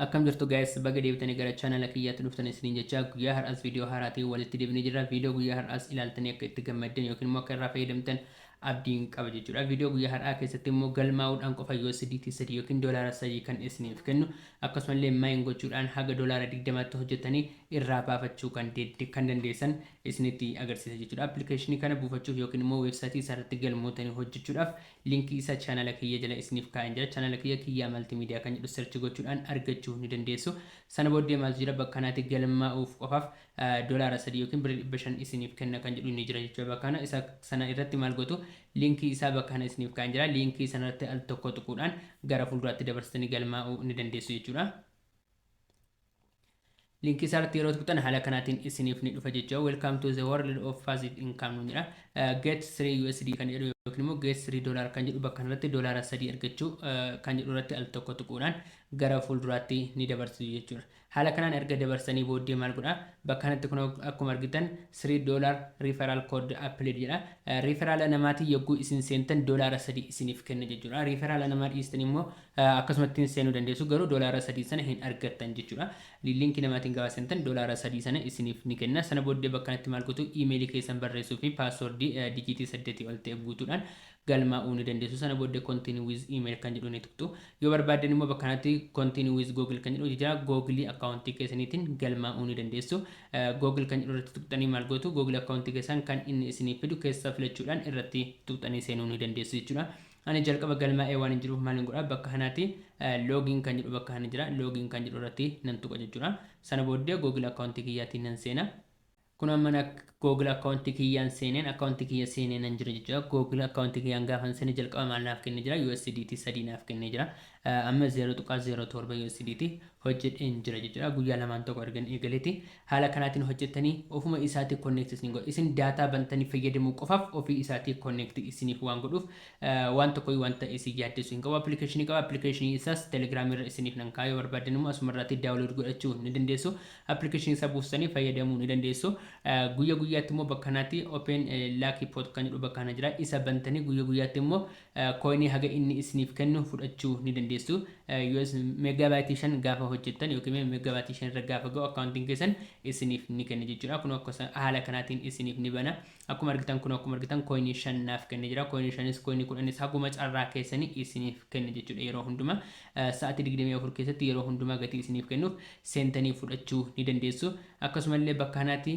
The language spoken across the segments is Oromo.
Akkam jirtu guys? Baga deebitanii gara chaanala kiyyaatti dhuftan isiniin jecha, guyyaa har'aas viidiyoo haaraatiin walitti deebinee jirra. Viidiyoo guyyaa har'aas ilaaltanii akka itti gammaddan yookiin immoo akka irraa fayyadamtan abdiin qaba jechuudha. Viidiyoo guyyaa har'aa keessatti immoo galmaa'uudhaan qofa USDT 3 yookiin doolaara 3 kan isiniif kennu, akkasumallee mine gochuudhaan haga doolaara 20tti hojjetanii irraa baafachuu kan dandeessan isinitti agarsiisa jechuudha. Appilikeeshinii kana buufachuuf yookiin immoo weebsaayitii isaa irratti galmootanii hojjechuudhaaf linkii isaa chaanala kiyya jala isiniif kaa'een jira. Chaanala kiyya Kiyyaa Maltiimiidiyaa kan jedhu search gochuudhaan argachuu ni dandeessu. Sana booddee maaltu jira? Bakka kanaatti galmaa'uuf qofaaf doolaara 3 yookiin birrii 500 isiniif kenna kan jedhu ni jira jechuudha. Bakka kana isa sana irratti maal gootu? Linkii isaa bakka kana isiniif kaa'een jira. Linkii sana irratti al tokko tuquudhaan gara fuulduraatti dabarsitanii galmaa'uu ni dandeessu jechuudha. Linkii isaa irratti yeroo tuqxan haala kanaatiin isiniif ni dhufa jechuudha. "Welcome to the world of passive income" nuun jedha. Get 3 USD kan jedhu yookiin immoo get $3 kan jedhu, bakka kanarratti doolaara 3 argachuu kan jedhu irratti al tokko tuquudhaan gara fuulduraatti ni dabarsitu jechuudha. Haala kanaan erga dabarsanii booddee maal godha? Bakka kanatti kun akkuma argitan "$3 referral code applied" jedha. Referral namaatiin yogguu isin seentan doolaara 3 isiniif kenna jechuudha. Referral namaa dhiistan immoo akkasumatti seenuu dandeessu, garuu doolaara 3 sana hin argattan jechuudha. Liinkii namaatiin gaafa seentan doolaara 3 sana isiniif ni kenna. Sana booddee bakka kanatti maal gootu? Iimeelii keessan barreessuu fi paaswordii dijiitii 8 ol ta'e guutuudhaan galmaa'uu ni dandeessu. Sana booddee "continue with email" kan jedhu ni tuqxu. Yoo barbaaddan immoo bakka kanatti "continue with Google" kan jedhu jira. Google akkaawuntii keessaniitiin galmaa'uu ni dandeessu. Google kan jedhu irratti tuqxanii maal gootu? Google akkaawuntii keessan kan inni isiniif fidu keessa filachuudhaan irratti tuqxanii seenuu ni dandeessu jechuudha. Ani jalqaba galmaa'ee waan hin jiruuf maal hin godha? Bakka kanaatti "login" kan jedhu bakka kana jira. "Login" kan jedhu irratti nan tuqa jechuudha. Sana booddee Google akkaawuntii kiyyaatiin nan seena. Kun amma Google akkaawuntii kiyyaan seeneen, akkaawuntii kiyya seenee nan jira jechuudha. Google akkaawuntii kiyyaan gaafa seene jalqaba maal naaf kennee jira? USDT 3 naaf kennee jira. Amma 0.07 USDT hojjedheen jira jechuudha. Guyyaa lamaan tokko argan eegaleeti. Haala kanaatiin hojjettanii ofuma isaatii connect isin godha. Isin daataa bantanii fayyadamuu qofaaf ofii isaatii connect isiniif waan godhuuf waan tokko wanta isin yaaddessu hin qabu. Appilikeeshinii qaba. Appilikeeshinii isaas Telegiraam irra isiniif nan kaayoo, barbaadan immoo asuma irratti download godhachuu ni dandeessu. Appilikeeshinii isaa buustanii fayyadamuu ni dandeessu. Guyyaa guyyaatti immoo bakka kanaatti "open lucky pot" kan jedhu bakka kana jira. Isa bantanii guyyaa guyyaatti immoo kooyinii haga inni isiniif kennu fudhachuu ni dandeessu. US meegaabaayitii 5 gaafa hojjettan yookiin meegaabaayitii 5 irra gaafa ga'u akkaawuntiin keessan isiniif ni kenna jechuudha. Kun akka haala kanaatiin isiniif ni bana. Akkuma argitan, kun akkuma argitan kooyinii 5 naaf kenne jira. Kooyinii 5s, kooyinii 10s haguma carraa keessanii isiniif kenna jechuudha. Yeroo hundumaa sa'aatii 24 keessatti yeroo hundumaa gatii isiniif kennuuf seentanii fudhachuu ni dandeessu. Akkasumallee bakka kanaatti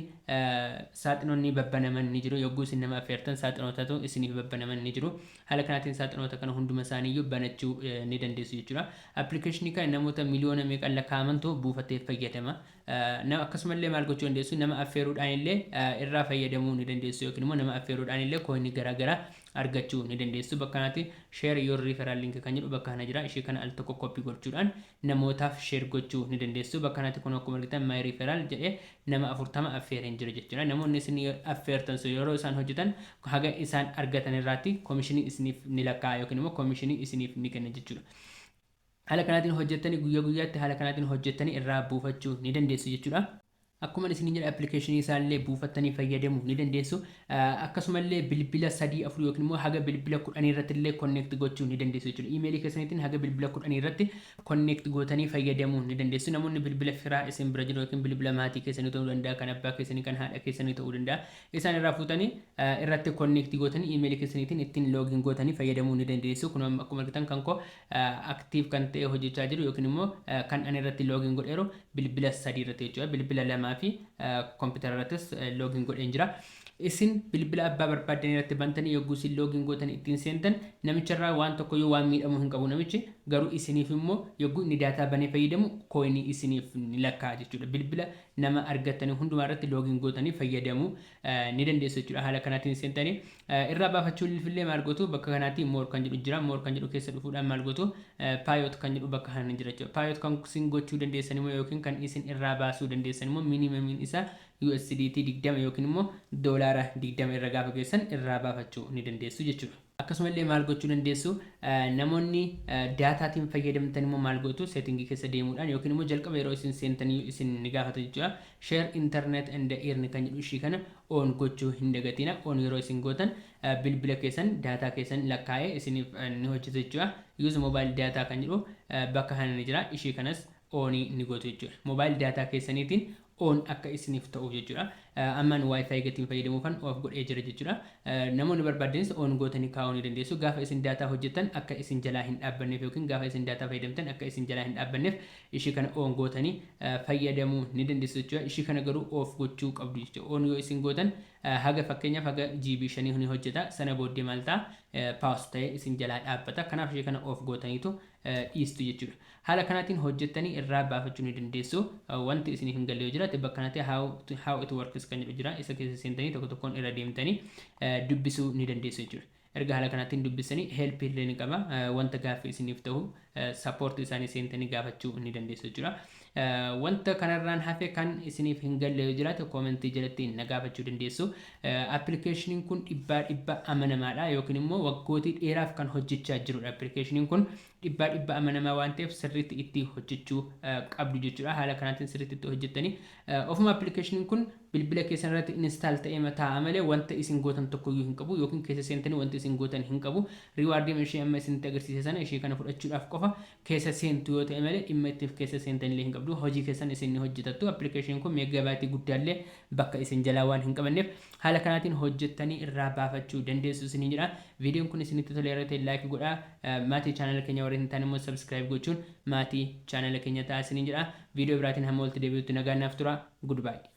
saaxinoonni babbanaman ni jiru. Yogguu isin nama affeertan saaxinootatu isiniif babbanaman ni jiru. Haala kanaatiin saaxinoota kana hunduma isaaniiyyuu banachuu ni dandeessu jechuudha. Appilikeeshinii kana namoota miliyoona meeqan lakkaa'amantu buufatee fayyadama. Akkasumallee maal gochuu dandeessu? Nama affeeruudhaan illee irraa fayyadamuu ni dandeessu yookiin immoo nama affeeruudhaan illee kooyinii garaagaraa argachuu ni dandeessu. Bakka kanatti "share your referral link" kan jedhu bakka kana jira. Ishee kana al tokko copy gochuudhaan namootaaf share gochuu ni dandeessu. Bakka kanatti kun akkuma argitan "my referral" jedhee nama 40 affeereen jira jechuudha. Namoonni isin affeertan sun yeroo isaan hojjetan haga isaan argatan irraatti koomishinii isiniif ni lakkaa'a yookiin immoo koomishinii isiniif ni kenna jechuudha. Haala kanaatiin hojjettanii, guyyaa guyyaatti haala kanaatiin hojjettanii irraa buufachuu ni dandeessu jechuudha. Akkuma isin jedha, appilikeeshinii isaallee buufattanii fayyadamuu ni dandeessu. Akkasumallee bilbila sadii, afur yookiin immoo haga bilbila 10 irratti illee connect gochuu ni dandeessu jechuudha. Iimeelii keessaniitiin haga bilbila 10 irratti connect gootanii fayyadamuu ni dandeessu. Namoonni bilbila firaa isin bira jiru yookiin bilbila maatii keessanii ta'uu danda'a, kan abbaa keessanii, kan haadha keessanii ta'uu danda'a. Isaan irraa fuutanii irratti connect gootanii iimeelii keessaniitiin ittiin login gootanii fayyadamuu ni dandeessu. Kun akkuma argitan kan koo active kan ta'e hojjechaa jiru yookiin immoo kan ani irratti login godheeru bilbila sadii irratti jechuudha. Bilbila lamaa fi koompitara irrattis login godheen jira. Isin bilbila abbaa barbaaddan irratti bantanii yogguu isin login gootan ittiin seentan, namicharraa waan tokko yoo waan miidhamu hin qabu namichi, garuu isiniif immoo yogguu inni daataa banee fayyadamu kooyinii isiniif ni lakkaa'a jechuudha. Bilbila nama argattanii hundumaa irratti login gootanii fayyadamuu ni dandeessu jechuudha. Haala kanaatiin seentanii irraa baafachuu illee maal gootu? Bakka kanaatti "more" kan jedhu jira. "More" kan jedhu keessa dhufuudhaan maal gootu? "Payout" kan jedhu bakka kana jira jechuudha. Payout kan isin gochuu dandeessan immoo yookiin kan isin irraa baasuu dandeessan immoo minimumiin isaa USDT 20 yookiin immoo doolaara 20 irra gaafa geessan irraa baafachuu ni dandeessu jechuudha. Akkasumallee maal gochuu dandeessu? Namoonni daataatiin fayyadamtan immoo maal gootu? Seetingii keessa deemuudhaan yookiin immoo jalqaba yeroo isin seentanii isin ni gaafata jechuudha. "Share internet and earn" kan jedhu ishii kana on gochuu hin dagatina. On yeroo isin gootan bilbila keessan daataa keessan lakkaa'ee isiniif ni hojjeta jechuudha. "Use mobile data" kan jedhu bakka kana ni jira. Ishii kanas On ni gootu jechuudha. Mobile data keessaniitiin on akka isiniif ta'uuf jechuudha. Ammaan WiFi gatiin fayyadamuufan off godhee jira jechuudha. Namoonni barbaadanis on gootanii kaa'uu ni dandeessu. Gaafa isin data hojjettan akka isin jalaa hin dhaabbanneef yookiin gaafa isin data fayyadamtan akka isin jalaa hin dhaabbanneef ishii kana on gootanii fayyadamuu ni dandeessu jechuudha. Ishii kana garuu off gochuu qabdu jechuudha. On yoo isin gootan haga fakkeenyaaf haga GB 5 ni hojjeta. Sana booddee maal ta'a? Pause ta'ee isin jalaa dhaabbata. Kanaaf ishee kana off gootaniitu dhiistu jechuudha. Haala kanaatiin hojjettanii irraa baafachuu ni dandeessu. Wanti isin hin galle yoo jiraate bakka kanatti "How it works" kan jedhu jira. Isa keessa seentanii tokko tokkoon irra deemtanii dubbisuu ni dandeessu jechuudha. Erga haala kanaatiin dubbisanii help illee ni qaba. Wanta gaaffii isiniif ta'u support isaanii seentanii gaafachuu ni dandeessu jechuudha. Wanta kanarraan hafe kan isiniif hin galle yoo jiraate comment jalatti na gaafachuu dandeessu. Appilikeeshiniin kun 100% amanamaadha yookiin immoo waggootii dheeraaf kan hojjechaa jirudha. Appilikeeshiniin kun 100% amanamaa waan ta'eef sirriitti itti hojjechuu qabdu jechuudha. Haala kanaatiin sirriitti itti hojjettanii ofuma appilikeeshiniin kun bilbila keessan irratti install ta'ee taa'a malee wanta isin gootan tokkoyyuu hin qabu yookiin keessa seentanii wanti isin gootan hin qabu. Reward ishee amma isinitti agarsiise sana ishee kana fudhachuudhaaf qofa keessa seentu yoo ta'e malee dhimma ittiif keessa seentanillee hin qabdu. Hojii keessan isin ni hojjetattu. Appilikeeshiniin kun megabyte guddaallee bakka isin jalaa waan hin qabanneef haala kanaatiin hojjettanii irraa baafachuu dandeessu isin jedha. Viidiyoon kun isinitti toleera ta'e like godhaa. Maatii chaanala keenya warreen hin taane immoo subscribe gochuun maatii chaanala keenya ta'aa isiniin jedha. Viidiyoo biraatiin hamma walitti deebi'utti nagaan naaf tura. Goodbye.